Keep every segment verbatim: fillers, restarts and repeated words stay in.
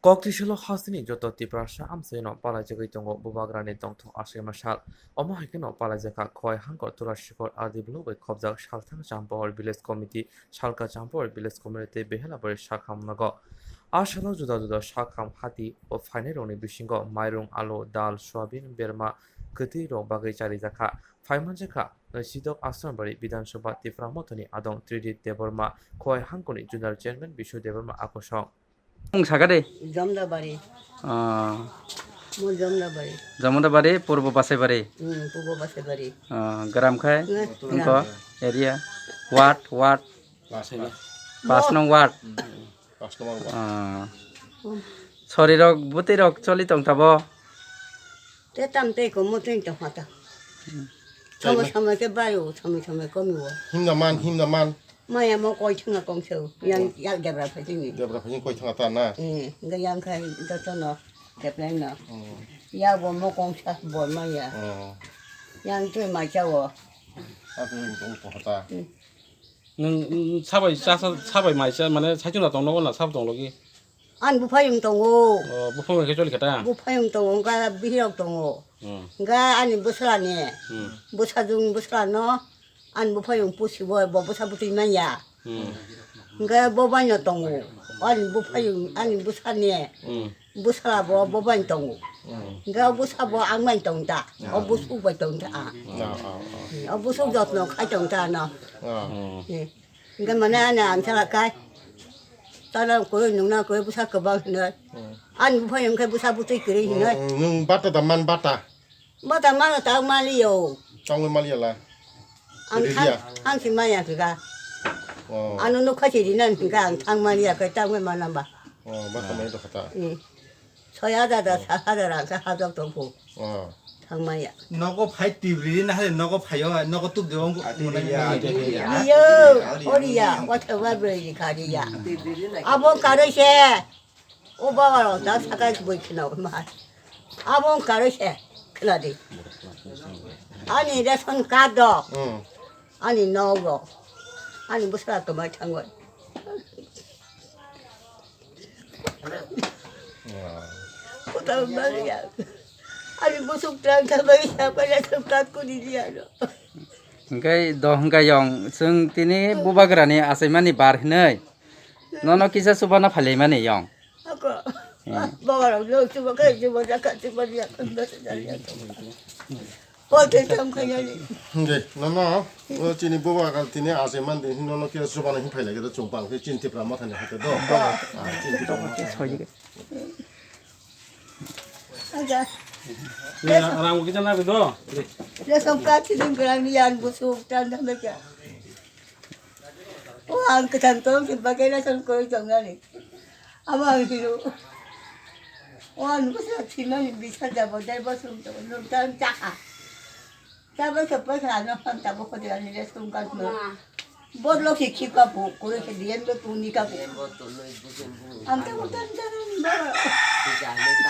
Kok twisilo hasteni joto Tiprasa amchaino palaijagwi tongo Bubagrani tongthok aswima sal. Omo hai kheno palaijakha Khowai Hangkor Turasikhor R D block bai khobjak Salthang Champahor Village Committee, Salka Champahor Village Committee tei Behelabari sakham nogo. A salo juda juda sakham hati o phainairokni bisingo mairung, alu, dal, soyabin, berma, kwtwi rok bagwi charijakha. Phaimanjakha Sidok Asrambari Bidhan Sabha Tipra Mothani Adong Tridit Debbarma, Khowai Hangkorni General Chairman Bishu Debbarma Akosong. Mung saka de. Jamdabari. Ah, Mo Jamdabari. Jamdabari, Purbo Basaibari. Hmm, Purbo Basaibari. Ah, gram khai? Nge, Engko, gram. Area, ward, ward. Pas nong ward. Pas nong ward. Ah. Hmm. Sorirok, bwtwirok choli tong tabo? Te tam tei ko mo tei tong hata. Hmm. Samo samo ke bayo, samo samo komi wo. Himna man, himna man. Maya mo koi thanga kong seu, yang yak debra phai tini. Debra phai koi thanga ta na. Eh, ga yang khai da to no, depleng no. Hmm. Ya bo mo kong sa bo maya. Hmm. Yang tui ma cha wo. Apa yang tong tong ta? Hmm. Nwng, nwng sabai cha, cha, sabai mai cha, mane saichung da tong nogo na sabo tong logi? Ani buphayung tongo. O, buphayung khe choli khe ta? Buphayung tongo, wngkha bihirok tongo. Hmm. Wngkha ani bwsla ni. Hmm. Bwsajwng bwsla no ani buphayung pusi bo, bo bwsa bwtwi manya. Hmm. Wngkha bo bai no tongo. Ani buphayung, ani bwsa ni. Hmm. Bwsla bo, bo bai tongo. Hmm. Wngkha bwsa bo ang bai tong ta. O bwsuk bai tong ta. Hmm. O, o, o. O bwsuk jotno khai tong ta no. Hmm. Hmm. Hingke mane ani ang sala kai. Tala koi nungna koi bwsa kwbang hinoi. Hmm. Ani buphai hingke bwsa bwtwi kwrwi hinoi. Hmm, nwng bata da man bata? Bata mano ta maliyo. Tangwi maliya la? Ang Kwrwi thang, ya? Thang si maya kha. Oh. Ano nukha si rina hingke ang thang maliya khe tangwi mana ba. Oh, bata mai do khata. Hmm. Soi hajar da, sat hajar ang khe hajak tong phu. Oh. Thang maya. Nogo phai tibri na hale nogo phaio, nogo tup de wng. Ati mwnai ya, mwnai ati ya. Iyo, ori ya, whatever bri kha ri ya. Abo karoi se. O baba rok da sakai boi khna ma. Abo karoi se khna di. Ani ration card do. Hmm. Ani nogo. Ani bwsla kwmai thangoi. Wow. Kotor bariya. Ani busuk tang kha bariya, bariya thang tat kuni diya no. Hingke do hingka yong, chwng tini bubagrani achaimani bar hinoi. Nono kisa chubana phailaimani yong. Ako. Hmm. Bagarok no chuba khe chuba jaka chuba diya. Hwnkhe nono, o chini bubagra tini achai mandi, nono khe chubana hin phailai khe chwng pal khe chini Tipra Mothani hai khe do. Ah, chini Tipra Mothani. Aja. Rang kisa na do. Ration card chini grang ni yan busuk tan dam kya. O ang kwthang tong se bagwi ration koi tong nani. Abo ang hino. O ang nuko se thimani bisa jabo dai bosong tong nung tang chaha. Tabo se paisa ano phan tabo khodi ani ration card no. Bor lo ki ki ka bu koi se diyen do tuni ka bu. Ang tabo tang tang ba.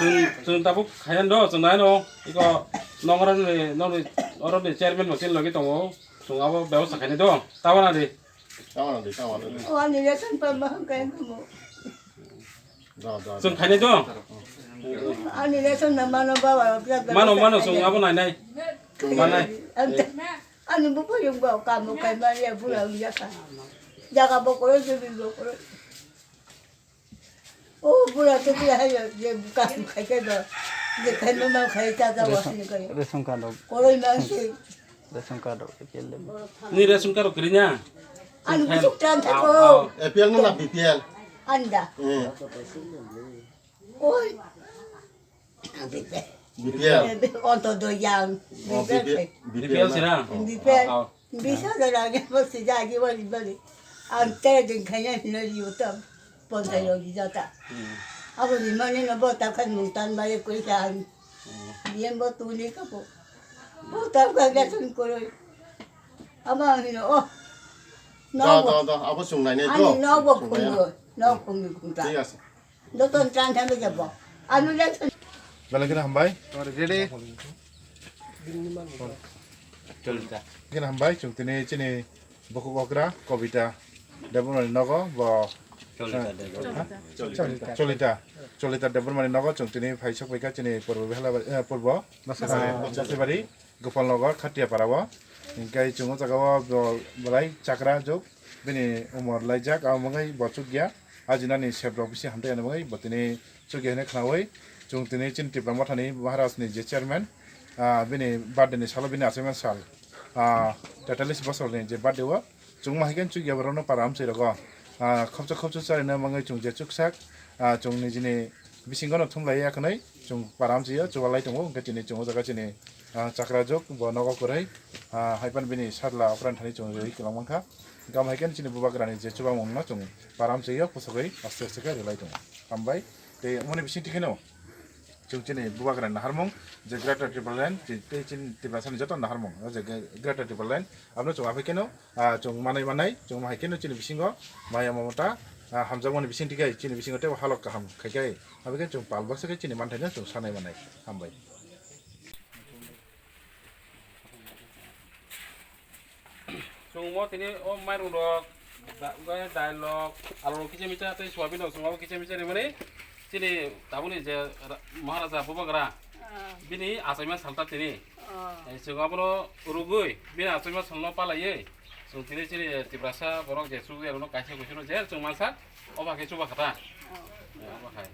Chwng, chwng tabuk khayan do, chwng nai no. Iko nong oro ni, nong ni, oro ni chairman bo chini logi tongo. Chwng abo bebosta khainai do. Tabo na di. Tabo na di, tabo na di. O ani ration pa ma hang kai mo. Da, da, da. Chwng khainai do. Ani ration na mano ba wa. Mano, mano, chwng abo nai nai. Manai. Ani bu payung ba ka mo kai ma ya bu la ya ka. Jaga bo koro je bi bo koro. O bura to kya hai je buka khai ke do. Je khai no ma khai ta ta wa sin kai. Ration card rok. Koroi ma se. Ration card rok A P L le. Ni ration card rok kiri na? Ani busuk tan ta ko. A P L no na B P L? Anda. Hmm. Oi. B P L. Onto do yang. Oh, B P L, B P L sira? B P L. Oh, oh. Bisa da lagi mo si ja ji wali bali. Ang te din khanya hino yu tam. Pon ta yo gi jata. Hmm. Abo ni mane no bo ta khan mung tan ba ye koi sa. Hmm. Bien bo tu ni ka po. Bo ta ka ga sun ko. Ama hino oh. Da, da, da, abo sung nai nai to. Ani no bo khum bo. No khum ni khum ta. Thik ase. Doton tran than jabo. Anu le. Belai kheno hambai. Ready? Belai kheno hambai, chwng tini chini bukhuk okra Kobita Debbarmani nogo bo Cholita Debbarma. Cholita. Cholita Debbarma ni nogo chwng tini phai sok phaikha chini purbo Behlabari, eh, purbo, ah, Basibari, Gopal Nagar, Khatia Para o. Hinkhe chwng o jaga o bo belai chakra juk, bini umor laijak, abo wngwi bo chukya. Ajinani sep rok bisi hamtwi ani bagwi bo tini chukya hinwi khwnawi. Chwng tini chini Tipra Mothani Maharaj ni je chairman, ah, bini birthday ni salo bini achaima sal, ah, tetallis bosor ni je birthday o, chwng ma hai khe chukya borok no para amchai rogo. Ah, khopsa khopsa charina mangwi chwng je chuksak, ah, chwng nijini bisingo no thumlai ya khwnwi chwng para amchai o chubalai tongo, hwnkhe chini chwng o jaga chini, ah, chakra juk bo nogo kwrwi, ah, hai phano bini satla okran thani chwng rwi kwlangmankha. Gam hai khe chini bubagrani je chubamung no chwng para amchai o pusugwi aste aste khe rwlai tongo. Hambai. Tei moni bising tikheno. Chwng chini bubagrani naharmung, je Greater Tipraland, chi-, tei chini Tiprasani joto naharmung, o je Greater Tipraland, abono chwng aphai kheno, ah, chwng manai manai, chwng hai kheno chini bisingo maya mamata, ah, hamjakmani bising tikhai, chini bisingo teibo halok kaham khai khai, aphai khe chwng pal baksa khe chini manthaino chwng sanai manai. Hambai. Chwngmo tini o mairung rok, da-, gai dail rok, alu rok kisa misa tei soyabin rok chwngmo kisa misa rimani chini tabukni je ra-, Maharaja Bubagra, ah, bini achaima salta tini. Ah. Eh, chwng abono rwgwi bini achaima salno palaiwi chwng tini chini Tiprasa borok je chukjak rokno kaisa kuisano je chwng mansa. Obo khe chuba kha ta? Oh. Eh, obo khai.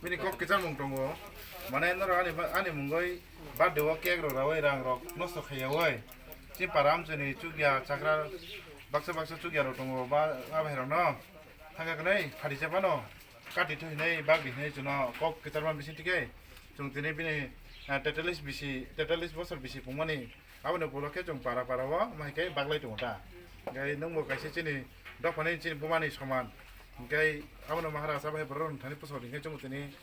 Bini kok kwchangmung tongo. Mane norok ani ba-, ani mungwi birthday o cake rok rawi rang rok nosto khaiyawi. Chi para amchini chukya chakra baksa baksa chukya rok tongo ba, ba bahai rok no. Thangya kwnai phari cha phano kati thu hinai bak di hinai chuno kok kwchangma bisi tikhe. Chwng tini bini, ah, tetallis bisi, tetallis bosor bisi pungmani. Aboni ulo khe chwng para para o, omo hai khe baglai tongo ta. Hwnkhe nwngbo kaisa chini dophani chini bumani soman. Hwnkhe abono Maharaj abo hai borok rwng thani pusok hwnkhe chwngbo tini,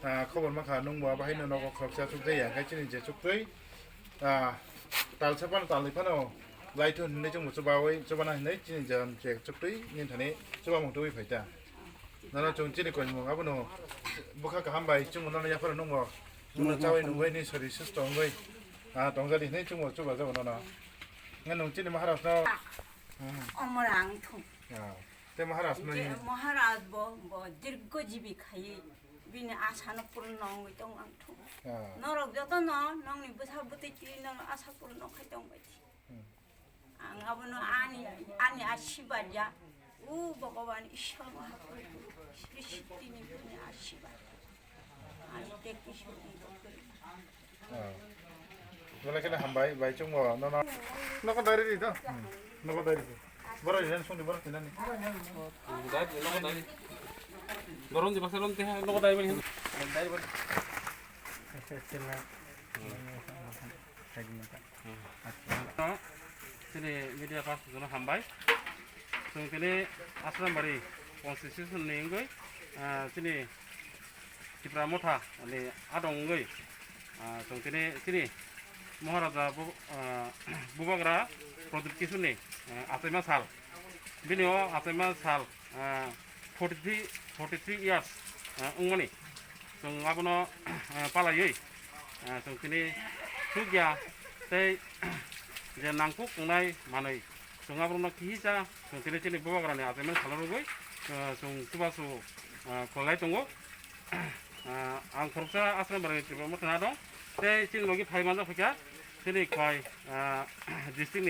ah, khobor mankha nwngbo abo haino nogo khoroksa chukjaya. Hwnkhe chini je chuktwi, ah, talsa phano talnwi phano laithun hinwi chwngbo chubawi, chubana hinwi chini je chuktwi nini thani chubamung tubui phaita. Nono chwng chini koimung abono bwkha kaham bai chwngbo nono yapharo nungbo. Nwng chawi nungwi ni sori susto wngwi, ah, tongjali hinwi chwngbo chubajago nono. Nge nwng chini Maharaj no, hmm. Omora ang thung. Ah, tei Maharaj no je ni Maharaj bo, bo dirgo jibi khaiwi bini asa no purno wngwi tong ang thung. Ah. Norok joto no nongni bwsa bwtwi twi nono asa purno khai tong bai. Hmm. Ang abono ani, ani asibad ya. O Bhogoban Ishwar Mahaprabhu, Sri Shakti ni bini asibad. Ani te kisu ni bokol. Ah. Wala kena hambai, bai chungo, no, no. Noko dari di to? Hmm. Noko dari di. Boro ri sung di boro tinani. Dari, noko dari. Borom di baksa rom te, noko dari bani. Dari bani. Chini media person jono hambai. Chwng tini Asrambari constitution ni wngwi, ah, chini Tipra Motha ni adong wngwi, ah, chwng tini chini Maharaja Bu-, ah, Bubagra Pradyut Kishore ni, ah, achaima sal. Bini o achaima sal, ah, forty three, forty three years, ah, wngmani. Chwng abono, ah, palaiwi, ah, chwng tini chukya tei je nangkuk wngnai manwi chwng aborokno kihisa chwng tini chini Bubagrani achaimani salo rwgwi, ah, chwng chubachu, ah, khlailai tongo. Ah, ang khoroksa Asrambari Tipra Motha ni adong tei chini logi phai manjak phaikha chini khwlai, ah, district ni